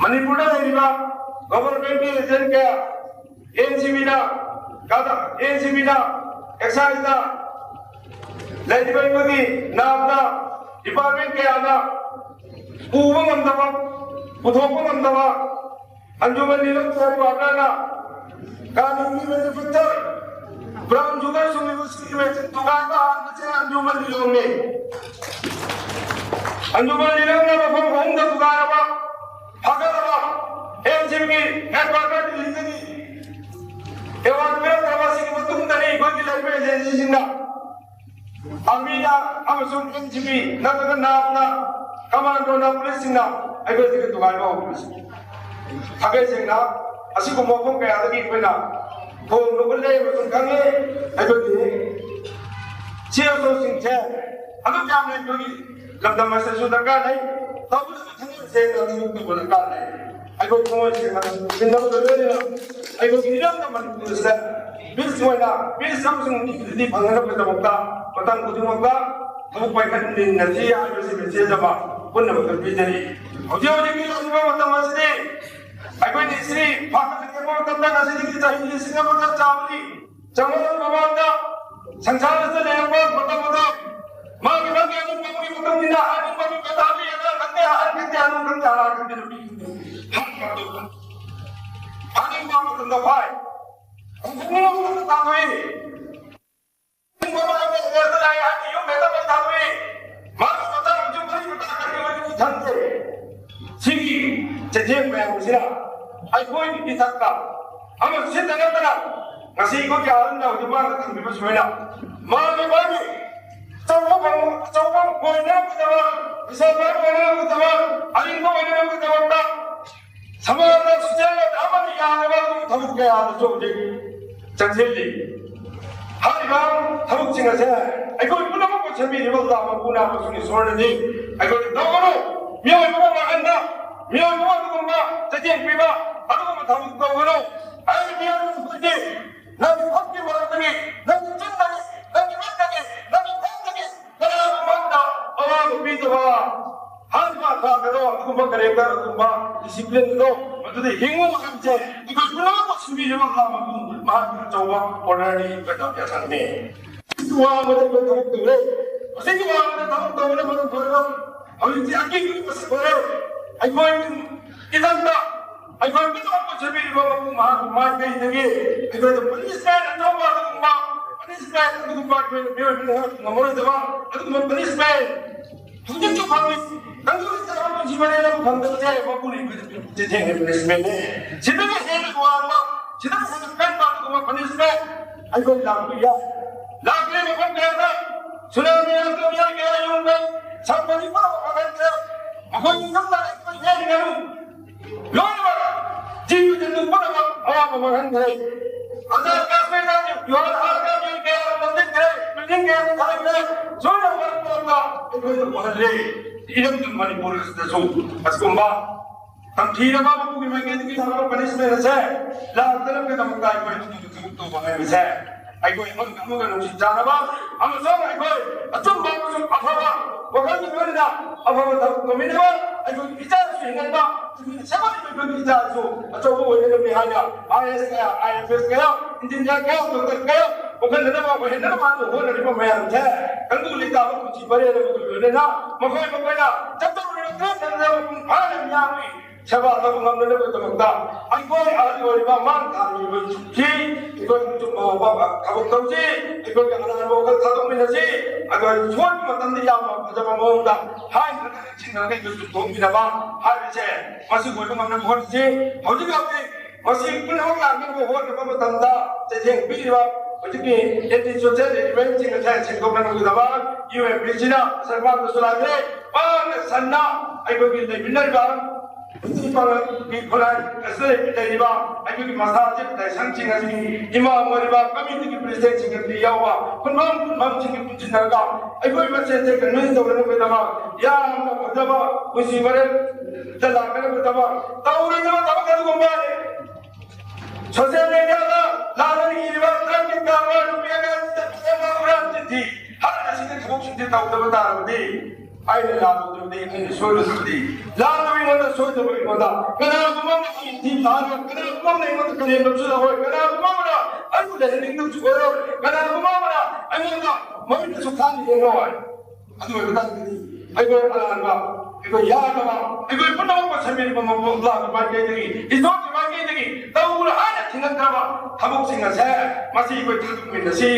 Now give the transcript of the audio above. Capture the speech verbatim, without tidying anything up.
ꯃꯅꯤꯄꯨꯔꯗ ꯂꯩꯔꯤꯕ ꯒꯣꯚꯔꯟꯃꯦꯟꯠꯀꯤ ꯑꯦꯖꯦꯟꯠ ꯀꯌꯥ, ꯑꯦꯟ ꯁꯤ ꯕꯤꯗ, ꯑꯦꯟ ꯁꯤ ꯕꯤꯗ, ꯑꯦꯛꯁꯥꯏꯖꯗ ꯂꯩꯔꯤꯕ ꯑꯩꯈꯣꯏꯒꯤ ꯅꯥꯞꯅ ꯗꯤꯄꯥꯔꯠꯃꯦꯟꯠ ꯀꯌꯥꯅ ꯄꯨꯕ ꯉꯝꯗꯕ, ꯄꯨꯊꯣꯛꯄ ꯉꯝꯗꯕ, ꯑꯟꯖꯨꯃꯟ ꯅꯤꯂꯝ ꯁꯥꯍꯦꯕ ꯕꯥꯔꯀꯔꯅ ꯀꯥꯅꯨꯟꯒꯤ ꯃꯦꯅꯨꯐꯦꯛꯆꯔ ꯕ꯭ꯔꯥꯎꯟ ꯁꯨꯒꯔ ꯁꯨꯝꯂꯤꯕꯁꯤꯡꯒꯤ ꯃꯦꯆꯤꯟ ꯊꯨꯒꯥꯏꯕ ꯍꯥꯟꯕꯁꯦ ꯑꯟꯖꯨꯃꯟ ꯅꯤꯂꯝꯅꯤ꯫ ꯑꯟꯖꯨꯃꯟ ꯅꯤꯂꯝꯅ ꯃꯐꯝ ꯑꯍꯨꯝꯗ ꯊꯨꯒꯥꯏꯔꯕ, ꯐꯒꯠꯂꯕ ꯑꯦꯟ ꯁꯤ ꯕꯤꯒꯤ ꯍꯦꯗ ꯀ꯭ꯋꯥꯇꯔ ꯗꯤꯜꯂꯤꯗꯒꯤ ꯑꯦꯋꯥꯔꯗ ꯄꯤꯔꯛꯇ꯭ꯔꯕ ꯑꯁꯤꯒꯤ ꯃꯇꯨꯡꯗꯅꯤ ꯑꯩꯈꯣꯏꯒꯤ ꯂꯩꯔꯤꯕ ꯑꯦꯖꯦꯟꯁꯤꯁꯤꯡꯅ ꯑꯥꯔꯃꯤꯗ ꯑꯃꯁꯨꯡ ꯑꯦꯟ ꯁꯤ ꯕꯤ ꯅꯠꯇ꯭ꯔꯒ ꯅꯥꯞꯅ, ꯀꯃꯥꯟꯗꯣꯅ, ꯄꯨꯂꯤꯁꯁꯤꯡꯅ ꯑꯩꯈꯣꯏꯁꯤꯒ ꯊꯨꯒꯥꯏꯕ ꯍꯧꯔꯛꯄꯁꯤ꯫ ꯊꯥꯒꯩ ꯁꯦꯡꯅ ꯑꯁꯤꯒꯨꯝꯕ ꯃꯐꯝ ꯀꯌꯥꯗꯒꯤ ꯑꯩꯈꯣꯏꯅ ꯊꯣꯡ ꯂꯨꯕ ꯂꯩ ꯑꯃꯁꯨꯡ ꯈꯪꯉꯤ꯫ ꯑꯩꯈꯣꯏꯒꯤ ꯁꯤ ꯑꯦꯁ ꯑꯣꯁꯤꯡꯁꯦ ꯑꯗꯨꯛ ꯌꯥꯝꯅ ꯑꯩꯈꯣꯏꯒꯤ ꯂꯝꯗꯝ ꯑꯁꯤꯗꯁꯨ ꯗꯔꯀꯥꯔ ꯂꯩ꯫ ꯇꯧꯕꯇꯕꯨ ꯊꯥꯒꯩ ꯁꯦꯡꯅ ꯑꯗꯨ ꯇꯧꯕ ꯗꯔꯀꯥꯔ ꯂꯩ꯫ ꯑꯩꯈꯣꯏ ꯊꯃꯣꯏ ꯁꯦꯡꯅ ꯅꯨꯡꯁꯤꯅꯕꯒ ꯂꯣꯏꯅꯅ ꯑꯩꯈꯣꯏꯒꯤ ꯏꯔꯝꯗꯝ ꯃꯅꯤꯄꯨꯔ ꯑꯁꯤꯗ ꯄꯤꯁ ꯑꯣꯏꯅ, ꯄꯤꯁ ꯑꯃꯁꯨꯡ ꯏꯀ꯭ꯋꯤꯂꯤꯇꯤ ꯐꯪꯅꯅꯕꯒꯤꯗꯃꯛꯇ ꯃꯇꯝ ꯈꯨꯗꯤꯡꯃꯛꯇ ꯊꯕꯛ ꯄꯥꯏꯈꯠꯃꯤꯟꯅꯁꯤ ꯍꯥꯏꯕꯁꯤ ꯃꯦꯁꯦꯖ ꯑꯃ ꯄꯨꯝꯅꯃꯛꯇ ꯄꯤꯖꯔꯤ꯫ ꯍꯧꯖꯤꯛ ꯍꯧꯖꯤꯛꯀꯤ ꯂꯩꯔꯤꯕ ꯃꯇꯝ ꯑꯁꯤꯗꯤ ꯑꯩꯈꯣꯏꯅ ꯏꯁꯤꯡ ꯐꯥꯠꯇ ꯊꯦꯡꯕ ꯃꯇꯝꯗ ꯉꯁꯤꯗꯒꯤ ꯆꯍꯤ ꯂꯤꯁꯤꯡ ꯑꯃꯒ ꯆꯥꯃꯔꯤ ꯆꯥꯃꯉꯥ ꯃꯃꯥꯡꯗ ꯁꯪꯁꯥꯔ ꯑꯁꯤꯗ ꯂꯩꯔꯝꯕ ꯃꯇꯝ ꯑꯗꯨ ꯃꯥꯒꯤ ꯃꯥꯒꯤ ꯑꯅꯤꯡꯕꯒꯤ ꯃꯇꯨꯡ ꯏꯟꯅ ꯑꯅꯤꯡꯕꯒꯤ ꯃꯇꯥꯡꯗ ꯑꯉꯥꯡ ꯈꯪꯗꯦ, ꯑꯍꯟ ꯈꯪꯗꯦ, ꯑꯅꯨꯡ ꯈꯪꯗꯦ, ꯑꯉꯥꯡ ꯈꯪꯗꯦ, ꯅꯨꯄꯤ ꯈꯪꯗꯦ, ꯍꯥꯠꯄ ꯑꯗꯨ ꯐꯥꯅꯤꯡꯕ ꯃꯇꯝꯗ ꯐꯥꯏ, ꯐꯨꯅꯤꯡꯕ ꯃꯇꯝꯗ ꯇꯥꯟꯊꯣꯛꯏ꯫ ꯃꯥꯒꯤ ꯃꯇꯝ ꯊꯝꯗꯦ꯫ ꯁꯤꯒꯤ ꯆꯩꯊꯦꯡ ꯃꯌꯥꯝ ꯑꯁꯤꯅ ꯑꯩꯈꯣꯏꯒꯤ ꯏꯊꯛꯇ ꯑꯃ ꯁꯤꯠꯇ ꯅꯠꯇꯅ ꯉꯁꯤ ꯑꯩꯈꯣꯏꯒꯤ ꯑꯍꯜꯅ ꯍꯧꯖꯤꯛ ꯃꯥꯅ ꯊꯝꯕꯤꯕ ꯁꯨꯃꯥꯏꯅ ꯃꯥꯒꯤ ꯃꯥꯒꯤ ꯑꯆꯧꯕ ꯐꯪ-, ꯑꯆꯧꯕ ꯑꯣꯏꯅꯕꯒꯤꯗꯃꯛ, ꯄꯩꯁꯥ ꯄꯥꯏꯕ ꯑꯣꯏꯅꯕꯒꯤꯗꯃꯛ, ꯑꯔꯤꯡꯕ ꯑꯣꯏꯅꯕꯒꯤꯗꯃꯛꯇ ꯁꯃꯥꯖꯇ ꯁꯣꯁꯤꯌꯦꯜ ꯑꯃꯗꯤ ꯌꯥꯅꯕ ꯊꯕꯛ ꯀꯌꯥꯗꯁꯨ ꯍꯧꯖꯤꯛ ꯆꯪꯁꯤꯜꯂꯤ꯫ ꯍꯥꯏꯔꯤꯕ ꯊꯕꯛꯁꯤꯡ ꯑꯁꯦ ꯑꯩꯈꯣꯏ ꯄꯨꯝꯅꯃꯛꯄꯨ ꯁꯦꯝꯕꯤꯔꯤꯕ ꯑꯣꯖꯥ ꯃꯄꯨꯅ ꯑꯃꯁꯨꯡ ꯏꯁꯣꯔꯅꯅꯤ꯫ ꯑꯩꯈꯣꯏꯅ ꯇꯧꯒꯅꯨ꯫ ꯃꯤꯑꯣꯏꯕ ꯋꯥꯈꯜꯗ ꯃꯤꯑꯣꯏꯕ ꯑꯗꯨꯒꯨꯝꯕ ꯆꯩꯊꯦꯡ ꯄꯤꯕ ꯑꯗꯨꯒꯨꯝꯕ ꯊꯕꯛ ꯇꯧꯒꯅꯨ꯫ ꯑꯩ ꯃꯤꯑꯣꯏꯕ ꯈꯨꯗꯤꯡ ꯅꯪꯒꯤ ꯈꯨꯠꯀꯤ ꯃꯔꯛꯇꯒꯤ, ꯅꯪꯒꯤ ꯆꯤꯟꯗꯒꯤ, ꯅꯪꯒꯤ ꯃꯤꯠꯇꯒꯤ, ꯅꯪꯒꯤ ꯈꯣꯡꯗꯒꯤ ꯀꯅꯥꯒꯨꯝꯕ ꯑꯃꯗ ꯑꯋꯥꯕ ꯄꯤꯗꯕ ꯍꯥꯏꯔꯤꯕ ꯑꯈꯥꯗꯣ ꯑꯗꯨꯒꯨꯝꯕ character, ꯑꯗꯨꯒꯨꯝꯕ discipline ꯑꯗꯣ ꯃꯗꯨꯗ ꯍꯤꯡꯉꯨ ꯍꯥꯏꯕꯁꯦ ꯑꯩꯈꯣꯏ ꯄꯨꯝꯅꯃꯛ ꯁꯨꯕꯤꯔꯤꯕ ꯃꯍꯥꯛ ꯃꯄꯨ ꯃꯍꯥꯛꯀꯤ ꯑꯆꯧꯕ honorary ꯀꯩꯅꯣ ꯌꯥꯊꯪꯅꯤ꯫ ꯋꯥꯡꯃꯗ ꯑꯩꯈꯣꯏ ꯊꯕꯛ ꯇꯧꯔꯦ꯫ ꯃꯁꯤꯒꯤ ꯋꯥꯡꯃꯗ ꯊꯕꯛ ꯇꯧꯕꯅ ꯃꯔꯝ ꯑꯣꯏꯔꯒ ꯍꯧꯖꯤꯛꯇꯤ ꯑꯀꯤꯕꯒꯤ ꯃꯁꯛ ꯑꯣꯏꯔꯦ꯫ ꯑꯩꯈꯣꯏ ꯏꯊꯛꯇ ꯑꯩꯈꯣꯏ ꯄꯨꯝꯅꯃꯛꯄꯨ ꯁꯦꯝꯕꯤꯔꯤꯕ ꯃꯄꯨ ꯃꯍꯥꯛꯀꯤ ꯃꯥꯏꯀꯩꯗꯒꯤ ꯑꯩꯈꯣꯏꯗ punishment ꯑꯆꯧꯕ ꯑꯗꯨꯒꯨꯝꯕ punishment ꯑꯗꯨꯒꯨꯝꯕ ꯑꯩꯈꯣꯏꯅ ꯃꯤꯑꯣꯏꯕꯅ ꯉꯝꯃꯔꯣꯏꯗꯕ ꯑꯗꯨꯒꯨꯝꯕ punishment ꯍꯧꯖꯤꯛꯁꯨ ꯐꯪꯉꯤ꯫ ꯇꯪꯗꯨ ꯂꯩꯇꯥꯕ ꯄꯨꯟꯁꯤ ꯃꯔꯦꯜ ꯑꯃ ꯐꯪꯗꯕꯁꯦ ꯃꯄꯨꯅ ꯑꯩꯈꯣꯏꯗ ꯆꯩꯊꯦꯡꯒꯤ punishmentꯅꯤ꯫ ꯁꯤꯗꯒꯤ ꯍꯦꯟꯅ ꯋꯥꯡꯕ, ꯁꯤꯗꯒꯤ ꯍꯦꯟꯅ ꯀꯟꯕ ꯑꯗꯨꯒꯨꯝꯕ punishment ꯑꯩꯈꯣꯏ ꯂꯥꯛꯄ ꯌꯥꯏ꯫ ꯂꯥꯛꯂꯤꯕ ꯃꯐꯝ ꯀꯌꯥꯗ ꯁꯨꯅꯥꯃꯤ ꯂꯥꯛꯇꯨꯅ ꯃꯤꯑꯣꯏ ꯀꯌꯥ ꯌꯣꯟꯕ ꯁꯛꯄꯗꯤ ꯄꯨꯝꯅꯃꯛ ꯃꯥꯡꯍꯟꯈ꯭ꯔꯦ꯫ ꯃꯈꯣꯏꯒꯤ ꯌꯨꯝꯗ ꯂꯩꯔꯤꯕ ꯌꯦꯟ ꯉꯥꯅꯨ ꯂꯣꯏꯅꯃꯛ ꯖꯤꯕ ꯖꯟꯇꯨ ꯄꯨꯝꯅꯃꯛ ꯑꯋꯥꯕ ꯃꯥꯡꯍꯟꯈ꯭ꯔꯦ꯫ ꯑꯟꯗꯔ ꯀꯥꯁꯃꯤꯔꯗ ꯌꯣꯟ ꯍꯥꯔꯒ ꯃꯤꯑꯣꯏ ꯀꯌꯥ ꯂꯝꯗꯤꯡꯈ꯭ꯔꯦ, building ꯀꯌꯥ ꯊꯥꯈ꯭ꯔꯦ꯫ ꯁꯣꯏꯅ ꯃꯔꯝ ꯑꯣꯏꯔꯒ ꯑꯩꯈꯣꯏꯅ ꯎꯍꯜꯂꯦ꯫ ꯏꯔꯝꯗꯝ ꯃꯅꯤꯄꯨꯔ ꯑꯁꯤꯗꯁꯨ ꯑꯁꯤꯒꯨꯝꯕ ꯇꯝꯊꯤꯔꯕ ꯃꯄꯨꯒꯤ ꯃꯥꯏꯀꯩꯗꯒꯤ ꯂꯥꯛꯄ punishment ꯑꯁꯦ ꯂꯥꯛꯇꯅꯕꯒꯤꯗꯃꯛꯇ ꯑꯩꯈꯣꯏ ꯑꯗꯨꯒꯤ ꯊꯕꯛ ꯇꯧꯕ ꯍꯥꯏꯕꯁꯦ ꯑꯩꯈꯣꯏ ꯑꯃꯒ ꯑꯃꯒ ꯅꯨꯡꯁꯤ ꯆꯥꯟꯅꯕ ꯑꯃꯁꯨꯡ ꯑꯩꯈꯣꯏ ꯑꯆꯨꯝꯕ ꯑꯃꯁꯨꯡ ꯑꯐꯕ ꯋꯥꯈꯜꯒꯤ ꯂꯣꯏꯅꯅ ꯑꯐꯕ ꯊꯕꯛ ꯇꯧꯃꯤꯟꯅꯕ, ꯑꯩꯈꯣꯏꯒꯤ ꯏꯆꯥꯁꯨ ꯍꯤꯡꯍꯟꯕ, ꯑꯩꯈꯣꯏꯒꯤ ꯁꯦꯕꯥ ꯑꯩꯈꯣꯏꯒꯤ ꯏꯆꯥꯁꯨ ꯑꯆꯧꯕ ꯑꯣꯏꯅꯕꯅꯤ ꯍꯥꯏꯅ IAS ꯀꯌꯥ, IFS ꯀꯌꯥ, engineer ꯀꯌꯥ, doctor ꯀꯌꯥ ꯄꯨꯈꯠꯅꯅꯕ, ꯑꯣꯏꯍꯟꯅꯅꯕ ꯍꯥꯏꯅ ꯍꯣꯠꯅꯔꯤꯕ ꯃꯌꯥꯝꯁꯦ ꯇꯪꯗꯨ ꯂꯩꯇꯥꯕ ꯄꯨꯟꯁꯤ ꯄꯔꯦꯡ ꯑꯃꯒꯤ ꯂꯣꯏꯅꯅ ꯃꯈꯣꯏ ꯃꯈꯣꯏꯅ ꯆꯠꯇꯧꯔꯤꯕ ꯀꯥꯟꯅꯗꯅꯕ ꯃꯄꯨꯡ ꯐꯥꯅ ꯃꯤꯌꯥꯝꯒꯤ ꯁꯦꯕꯥ ꯇꯧꯕ ꯉꯝꯅꯅꯕꯒꯤꯗꯃꯛꯇ ꯑꯩꯈꯣꯏ ꯑꯍꯜ ꯑꯣꯏꯔꯤꯕ ꯑꯃꯥꯡ ꯊꯥꯔꯤꯕꯁꯤ ꯑꯩꯈꯣꯏ ꯆꯨꯝꯕ ꯋꯥꯐꯝ ꯊꯕꯛ ꯇꯧꯁꯤ꯫ ꯑꯩꯈꯣꯏꯒꯤ ꯑꯔꯥꯟꯕ ꯋꯥꯈꯜ ꯊꯥꯗꯣꯛꯃꯤꯟꯅꯁꯤ꯫ ꯑꯩꯈꯣꯏ ꯁꯣꯏꯕ ꯃꯇꯝꯗ ꯌꯥꯝꯅ ꯐꯖꯕ ꯃꯑꯣꯡꯗ ꯍꯥꯏꯅꯔꯒ ꯅꯤꯡꯁꯤꯡꯅꯔꯒ ꯑꯩꯈꯣꯏ ꯆꯨꯝꯊꯣꯛꯃꯤꯟꯅꯕ ꯍꯥꯏꯕꯁꯦ ꯃꯁꯤ ꯑꯣꯏꯕ ꯉꯝꯅꯕ ꯍꯣꯠꯅꯁꯤ꯫ ꯍꯧꯖꯤꯛ ꯍꯧꯖꯤꯛ ꯃꯁꯤ ꯄꯨꯝꯅꯃꯛ ꯂꯥꯛꯅꯕ ꯍꯣꯠꯅꯕ ꯃꯇꯝꯗ ꯆꯩꯊꯦꯡ ꯄꯤꯔꯤꯕ ꯍꯧꯖꯤꯛꯀꯤ anti social elementꯁꯤꯡ ꯑꯁꯦ ꯁꯦꯡꯗꯣꯛꯅꯅꯕꯒꯤꯗꯃꯛ UMPCꯅ ꯁꯔꯀꯥꯔꯗꯁꯨ ꯂꯥꯛꯂꯦ꯫ ꯄꯥꯛꯅ ꯁꯟꯅ ꯑꯩꯈꯣꯏꯒꯤ ꯂꯩꯃꯤꯟꯅꯔꯤꯕ ꯅꯨꯄꯤ ꯄꯥꯡꯒꯜꯒꯤ ꯈꯨꯠꯂꯥꯏ ꯑꯁꯤꯗ ꯂꯩꯔꯤꯕ ꯑꯩꯈꯣꯏꯒꯤ ꯃꯁꯥꯁꯦ ꯂꯥꯏꯁꯪꯁꯤꯡ ꯑꯁꯤꯒꯤ ꯏꯃꯥ ꯑꯣꯏꯔꯤꯕ committeeꯒꯤ presidentꯁꯤꯡ ꯑꯁꯤ ꯌꯥꯎꯕ ꯈꯨꯟꯐꯝ ꯈꯨꯟꯐꯝꯁꯤꯡꯒꯤ ꯄꯨꯟꯁꯤꯟꯅꯔꯒ ꯑꯩꯈꯣꯏ ꯃꯁꯦꯟꯁꯦ convince ꯇꯧꯅꯅꯕꯒꯤꯗꯃꯛ ꯌꯥꯝꯅ ꯐꯖꯕ ꯄꯨꯟꯁꯤ ꯃꯔꯦꯜꯗ ꯂꯥꯛꯅꯅꯕꯒꯤꯗꯃꯛ ꯇꯧꯔꯣꯏꯗꯕ ꯊꯕꯛ ꯑꯗꯨꯒꯨꯝꯕ social mediaꯗ ꯂꯥꯟꯅ ꯏꯔꯤꯕ ꯇꯔꯥꯃꯔꯤ ꯀꯥꯕ ꯅꯨꯄꯤ ꯑꯉꯥꯡꯁꯤꯡꯗ ꯐꯖꯕ ꯍꯨꯔꯥꯟ ꯆꯤꯟꯊꯤ ꯍꯥꯏꯔꯤꯕꯁꯤꯡꯒꯤ ꯊꯕꯛꯁꯤꯡꯁꯤ ꯇꯧꯗꯕ ꯇꯥꯔꯕꯗꯤ ꯑꯩꯅ ꯂꯥꯜꯂꯨꯗ꯭ꯔꯕꯗꯤ, ꯑꯩꯅ ꯁꯣꯏꯔꯨꯗ꯭ꯔꯕꯗꯤ, ꯂꯥꯟꯕ ꯑꯩꯉꯣꯟꯗ, ꯁꯣꯏꯗꯕ ꯑꯩꯉꯣꯟꯗ, ꯀꯅꯥꯒꯨꯝꯕ ꯑꯃꯅ ꯑꯩ ꯊꯤ ꯊꯥꯔꯣꯏ, ꯀꯅꯥꯒꯨꯝꯕ ꯑꯃꯅ ꯑꯩꯉꯣꯟꯗ ꯀꯔꯦꯝꯅꯕꯁꯨ ꯂꯧꯔꯣꯏ, ꯀꯅꯥꯒꯨꯝꯕ ꯑꯃꯅ ꯑꯩꯕꯨ ꯂꯩꯍꯟꯅꯤꯡꯗꯕꯁꯨ ꯑꯣꯏꯔꯣꯏ, ꯀꯅꯥꯒꯨꯝꯕ ꯑꯃꯅ ꯑꯩꯉꯣꯟꯗ ꯃꯃꯤꯠꯇꯁꯨ ꯈꯥꯡ ꯌꯦꯡꯉꯣꯏ꯫ ꯑꯗꯨ ꯑꯣꯏꯕ ꯇꯥꯔꯒꯗꯤ ꯑꯩꯈꯣꯏ ꯑꯔꯥꯟꯕ, ꯑꯩꯈꯣꯏ ꯌꯥꯗꯕ, ꯑꯩꯈꯣꯏ ꯄꯨꯝꯅꯃꯛꯄꯨ ꯁꯦꯝꯕꯤꯔꯤꯕ ꯃꯄꯣꯛ ꯂꯥꯛꯄ ꯃꯥꯏꯀꯩꯗꯒꯤ, ꯏꯁꯣꯔꯒꯤ ꯃꯥꯏꯀꯩꯗꯒꯤ ꯇꯧꯔꯣꯏ ꯍꯥꯏꯅ ꯊꯤꯡꯉꯛꯇ꯭ꯔꯕ ꯊꯕꯛꯁꯤꯡ ꯑꯁꯦ ꯃꯁꯤ ꯑꯩꯈꯣꯏ ꯊꯥꯗꯣꯛꯃꯤꯟꯅꯁꯤ꯫